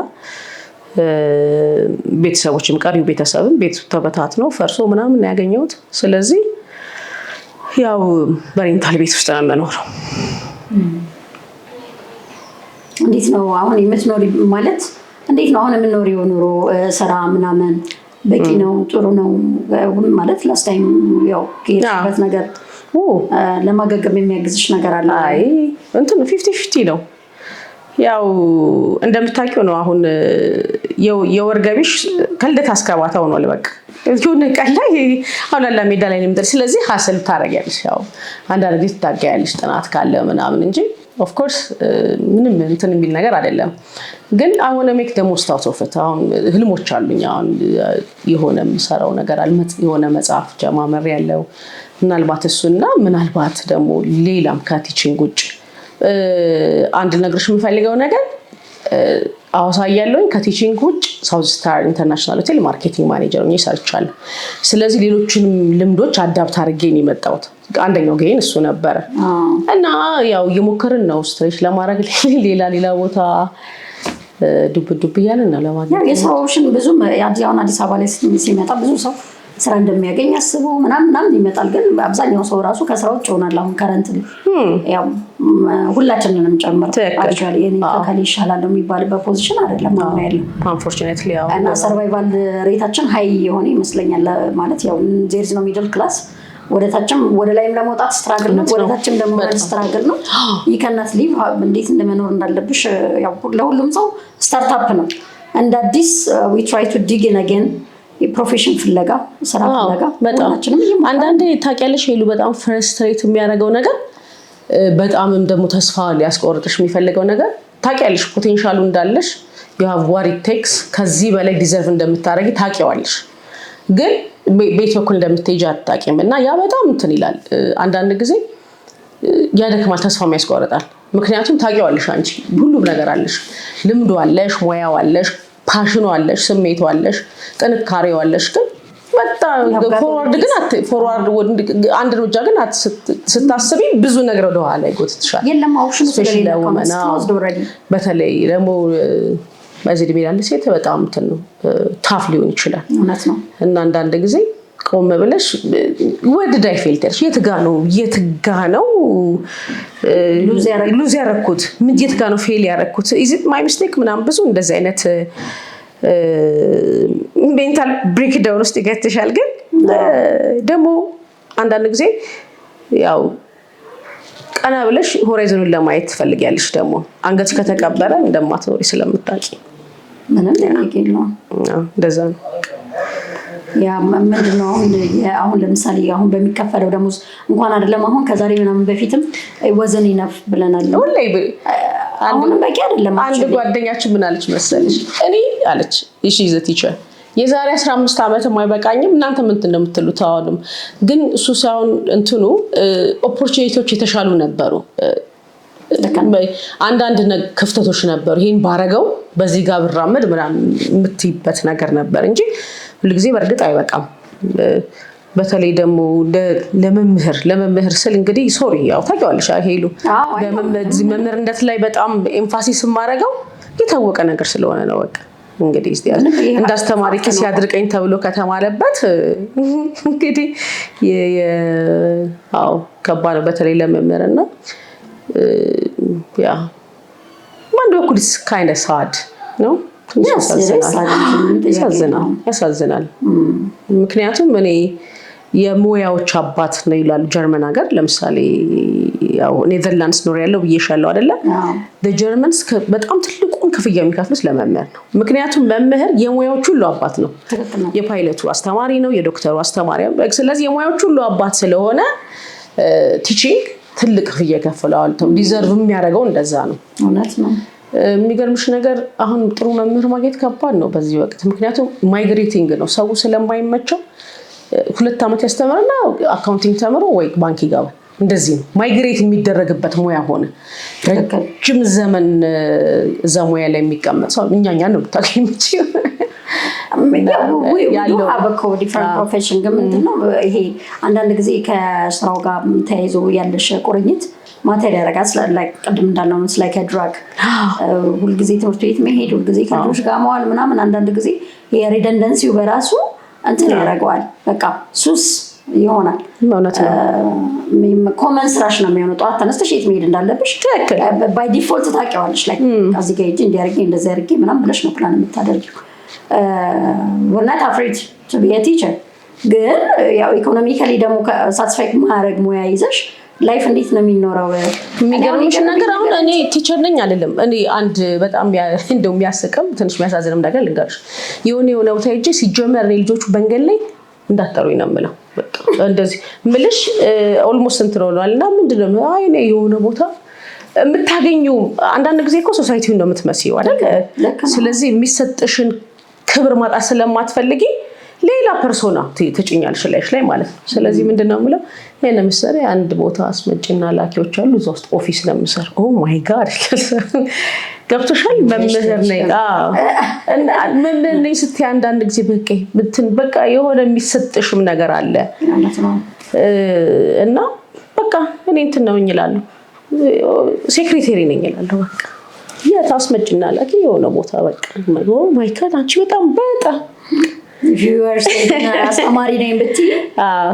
ቤተሰቦችም ቀሪው ቤተሰብም ቤቱ ተበታትኖ ፈርሶ ምናምን ነው ያገኘሁት። ስለዚህ ያው በ rental ቤት ውስጥ ነው የምኖረው። እንዴት ነው አሁን የምትኖሪ፣ ማለት እንዴት ነው አሁን የምኖሪው ኑሮ፣ ስራ ምናምን በቂ ነው? ጥሩ ነው ማለት last time ያው ከሄድሽበት ነገር ለማገገም የሚያግዝሽ ነገር አለ? አይ፣ እንትን 50-50 ነው። ያው እንደምታውቂው ነው። አሁን የወር ገቢሽ ከልደት እስከ ባታ ሆኗል። በቃ የሆነ ቀን ላይ አሁን ላላ ሜዳ ላይ ነው የምትደርሺው። ስለዚህ hustle ታደርጊያለሽ። ያው አንዳንድ ጊዜ ትታገያለሽ ጥናት ካለ ምናምን እንጂ of course ምንም እንትን የሚል ነገር አይደለም። ግን አሁን make the most out of it። አሁን ህልሞች አሉኝ። አሁን የሆነ የምሰራው ነገር አለ፣ የሆነ መጽሐፍ ጀማመር ያለው ምናልባት እሱና ምናልባት ደግሞ ሌላም ከ teaching ውጭ። አንድ ልነግርሽ የምፈልገው ነገር አዋሳ እያለሁኝ ከ teaching ውጭ South Star International ሆቴል marketing manager ሆኜ ሰርቻለሁ። ስለዚህ ሌሎችንም ልምዶች adapt አድርጌ ነው የመጣሁት። አንደኛው gain እሱ ነበረ እና ያው እየሞከርን ነው stretch ለማድረግ፣ ሌላ ሌላ ቦታ ዱብ ዱብ እያልን ነው ለማግኘት። የስራ option ብዙም አሁን አዲስ አበባ ላይ ሲመጣ ብዙ ሰው ስራ እንደሚያገኝ አስቦ ምናምን ምናምን ይመጣል። ግን አብዛኛው ሰው ራሱ ከስራ ውጭ ይሆናል። አሁን current ያው ሁላችንንም ጨምሮ actually የኔ ከከሌ ይሻላል የሚባልበት position አይደለም አሁን ያለው። Unfortunately ያው እና survival rate ኣችን high የሆነ ይመስለኛል። ማለት ያው there's no middle class፣ ወደ ታችም ወደ ላይም ለመውጣት struggle ነው፣ ወደ ታችም ለመውረድ struggle ነው። ይከናት ሊቭ እንዴት እንደመኖር እንዳለብሽ ያው ለሁሉም ሰው startup ነው። እንደ አዲስ we try to dig in again፣ የ profession ፍለጋ፣ ስራ ፍለጋ ሁላችንም። አንዳንዴ ታውቂያለሽ ሄሉ፣ በጣም frustrate የሚያደርገው ነገር፣ በጣምም ደግሞ ተስፋ ሊያስቆርጥሽ የሚፈልገው ነገር፣ ታውቂያለሽ potential ኡ እንዳለሽ፣ you have what it takes፣ ከዚህ በላይ deserve እንደምታደርጊ ታውቂዋለሽ፣ ግን ቤት በኩል እንደምትሄጂ አታውቂም እና ያ በጣም እንትን ይላል። አንዳንድ ጊዜ ያደክማል፣ ተስፋም ያስቆርጣል። ምክንያቱም ታውቂዋለሽ አንቺ ሁሉም ነገር አለሽ፣ ልምዱ አለሽ፣ ሙያው አለሽ፣ passion ኑ አለሽ፣ ስሜቱ አለሽ፣ ጥንካሬው አለሽ። ግን በጣም forward ግን forward አንድ እርምጃ ግን ስታስቢ ብዙ ነገር ወደኋላ ይጎትትሻል። የለም option ኑ ስለሌለ። በተለይ ደግሞ በዚህ እድሜ ላለ ሴት በጣም እንትን ነው፣ tough ሊሆን ይችላል። እውነት ነው። እና አንዳንድ ጊዜ ቆም ብለሽ where did I fail ትያለሽ። የት ጋ ነው lose ያረኩት? የት ጋ ነው fail ያረኩት? Is it my mistake ምናምን ብዙ እንደዚህ አይነት mental breakdown ውስጥ ይከትሻል። ግን ደግሞ አንዳንድ ጊዜ ያው ቀና ብለሽ horizon ኑን ለማየት ትፈልጊያለሽ። ደግሞ አንገትሽ ከተቀበረ እንደማትኖሪ ስለምታውቂ። ምንም ጥያቄ የለውም። እንደዛ ነው። ያ ምንድነው አሁን ለምሳሌ አሁን በሚከፈለው ደሞዝ እንኳን አይደለም አሁን፣ ከዛሬ ምናምን በፊትም wasn't enough ብለናል። ሁሌ። አሁንም በቂ አይደለም። አንድ ጓደኛችን ምን አለች መሰለሽ? እኔ አለች፣ she's a teacher፣ የዛሬ 15 ዓመትም አይበቃኝም፣ እናንተ ምን እንደምትሉት አሁንም ግን እሱ ሳይሆን እንትኑ opportunity ዎች የተሻሉ ነበሩ። አንዳንድ ክፍተቶች ነበሩ። ይህን ባረገው፣ በዚህ ጋር ብራመድ ምናምን የምትይበት ነገር ነበር እንጂ ሁልጊዜ በእርግጥ አይበቃም። በተለይ ደግሞ ለመምህር ስል እንግዲህ sorry፣ ያው ታውቂዋለሽ ሄሉ፣ መምህርነት ላይ በጣም emphasis የማደርገው የታወቀ ነገር ስለሆነ ነው። በቃ እንግዲህ እንደ አስተማሪ ኪስ ያድርቀኝ ተብሎ ከተማለበት እንግዲህ አዎ ከባድ ነው። በተለይ ለመምህርና yeah፣ በአንድ በኩል kind of sad ነው። ያሳዝናል። ምክንያቱም እኔ የሙያዎች አባት ነው ይላሉ ጀርመን ሀገር። ለምሳሌ ያው ኔዘርላንድስ ኖር ያለው ብዬሻለሁ አይደለ? Germans በጣም ትልቁን ክፍያ የሚከፍሉት ለመምህር ነው። ምክንያቱም መምህር የሙያዎች ሁሉ አባት ነው። የፓይለቱ አስተማሪ ነው፣ የዶክተሩ አስተማሪ። ስለዚህ የሙያዎች ሁሉ አባት ስለሆነ teaching ትልቅ ክፍያ ይከፍለዋል። Deserve የሚያደርገው እንደዛ ነው። እውነት ነው። የሚገርምሽ ነገር አሁን ጥሩ መምህር ማግኘት ከባድ ነው በዚህ ወቅት። ምክንያቱም migrating ነው፣ ሰው ስለማይመቸው 2 ዓመት ያስተምርና accounting ተምሮ ወይ ባንክ ይገባል። እንደዚህ ነው migrate የሚደረግበት ሙያ ሆነ። ረጅም ዘመን እዛ ሙያ ላይ የሚቀመጥ ሰው እኛ ነው ልታገኝ የምችይው። Different profession ግን ምንድነው ይሄ አንዳንድ ጊዜ ከስራው ጋር ተያይዞ ያለሽ ቁርኝት matter ያደርጋል። ቅድም እንዳልነው like drug ሁልጊዜ ትምህርት ቤት መሄድ፣ ሁልጊዜ ከልጆች ጋር መዋል ምናምን አንዳንድ ጊዜ የ redundancy ው በራሱ እንትን ያደርገዋል። በቃ ሱስ ይሆናል። እውነት ነው። Common ስራሽ ነው የሚሆነው። ጠዋት ተነስተሽ የት መሄድ እንዳለብሽ by default ታውቂዋለሽ። Like እዚህ ጋር ሄጄ እንዲህ አድርጌ እንደዚህ አድርጌ ምናምን ብለሽ ነው ፕላን የምታደርጊው። We're not afraid to be a teacher፣ ግን ያው economically ደግሞ satisfy ማድረግ ሙያ ይዘሽ life እንዴት ነው የሚኖረው? የሚገርምሽ ነገር አሁን እኔ teacher ነኝ አልልም። እኔ አንድ በጣም እንደው የሚያስቅም ትንሽ የሚያሳዝንም ነገር ልንገርሽ። የሆነ ቦታ ሄጄ ሲጀመር እኔ ልጆቹ መንገድ ላይ እንዳትጠሩኝ ነው የምለው። በቃ እንደዚህ ምልሽ almost እንትን ሆኗል። እና ምንድን ነው፣ አይ እኔ የሆነ ቦታ የምታገኘው አንዳንድ ጊዜ እኮ society ውን ነው የምትመስይው አይደል? ስለዚህ የሚሰጥሽን ክብር ማጣት ስለማትፈልጊ ሌላ persona ትጭኛለሽ ላይሽ ላይ ማለት ነው። ስለዚህ ምንድን ነው የምለው፣ ይሄ ለምሳሌ አንድ ቦታ አስመጪና ላኪዎች አሉ። እዛ ውስጥ office ነው የምሰራው። Oh my God፣ ገብቶሻል? መምህር ነኝ፣ መምህር ነኝ ስትይ አንዳንድ ጊዜ በቃ እንትን በቃ የሆነ የሚሰጥሽም ነገር አለ እና በቃ እኔ እንትን ነው እላለሁ፣ secretary ነኝ እላለሁ። በቃ የት አስመጪና ላኪ የሆነ ቦታ በቃ oh my God አንቺ በጣም በጣም አስተማሪ ነኝ ብትይ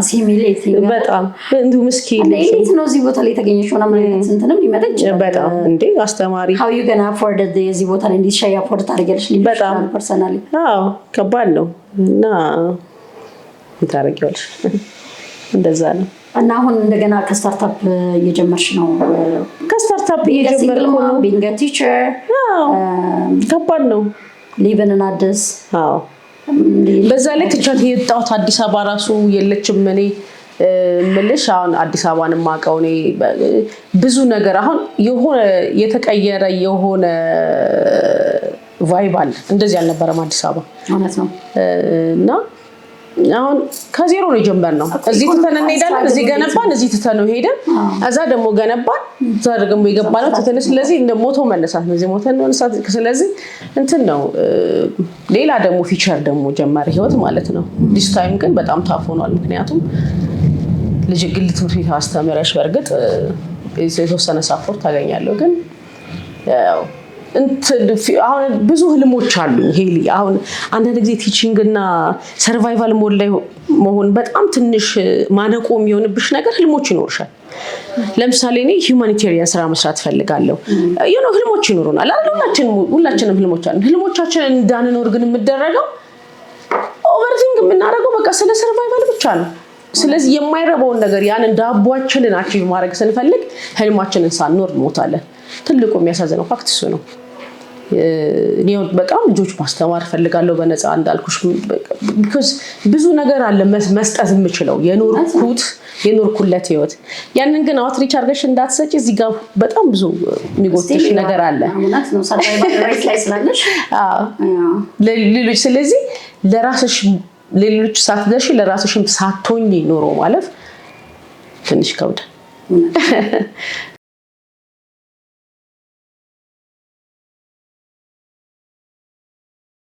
simulate በጣም እንዲሁ ምስኪን እንዴት ነው እዚህ ቦታ ላይ የተገኘሽው ምናምን አይነት እንትንም ሊመጣ ይችላል። በጣም እንዴ አስተማሪ How you gonna afford የዚህ ቦታ ላይ እንዴት ሻይ afford ታደርጊያለሽ ሊልሽ በጣም ይችላል personally። አዎ ከባድ ነው እና ታደርጊዋለሽ፣ እንደዛ ነው። እና አሁን እንደገና ከ startup እየጀመርሽ ነው? ከ startup እየጀመርኩ ነው። Being teacher አዎ ከባድ ነው። Living in አዲስ አዎ በዛ ላይ ትቻት የወጣሁት አዲስ አበባ ራሱ የለችም። እኔ ምልሽ አሁን አዲስ አበባን የማውቀው እኔ ብዙ ነገር አሁን የሆነ የተቀየረ የሆነ vibe አለ። እንደዚህ አልነበረም አዲስ አበባ። እውነት ነው። እና አሁን ከዜሮ ነው የጀመርነው። እዚህ ትተን እንሄዳለን፣ እዚህ ገነባን፣ እዚህ ትተን ነው ሄደን፣ እዛ ደግሞ ገነባን፣ እዛ ደግሞ የገባነው ትተን። ስለዚህ እንደ ሞቶ መነሳት ነው፣ እዚህ ሞተን መነሳት። ስለዚህ እንትን ነው፣ ሌላ ደግሞ future ደግሞ ጀመረ ህይወት ማለት ነው። This time ግን በጣም tough ሆኗል። ምክንያቱም ልጅ ግል ትምህርት ቤት አስተምረሽ በእርግጥ የተወሰነ support ታገኛለሁ፣ ግን ያው አሁን ብዙ ህልሞች አሉኝ ሄሊ። አሁን አንዳንድ ጊዜ teaching እና survival mode ላይ መሆን በጣም ትንሽ ማነቆ የሚሆንብሽ ነገር ህልሞች ይኖርሻል። ለምሳሌ እኔ humanitarian ስራ መስራት እፈልጋለሁ። ህልሞች ይኖሩናል አይደል? ሁላችንም ህልሞች አሉ። ህልሞቻችንን እንዳንኖር ግን የምደረገው overthink የምናደርገው በቃ ስለ survival ብቻ ነው። ስለዚህ የማይረባውን ነገር ያንን ዳቧችንን achieve ማድረግ ስንፈልግ ህልማችንን ሳንኖር እንሞታለን። ትልቁ የሚያሳዝነው fact እሱ ነው። እኔ በጣም ልጆች ማስተማር እፈልጋለሁ በነፃ እንዳልኩሽ፣ because ብዙ ነገር አለ መስጠት የምችለው የኖርኩለት ህይወት። ያንን ግን outreach አድርገሽ እንዳትሰጪ እዚህ ጋር በጣም ብዙ የሚጎትሽ ነገር አለ። እውነት ነው። Survival rate ላይ ስላለሽ። አዎ። ሌሎች ስለዚህ ለራስሽ ሌሎች ሳትደርሺ ለራስሽም ሳትሆኚ ኖሮ ማለፍ ትንሽ ይከብዳል።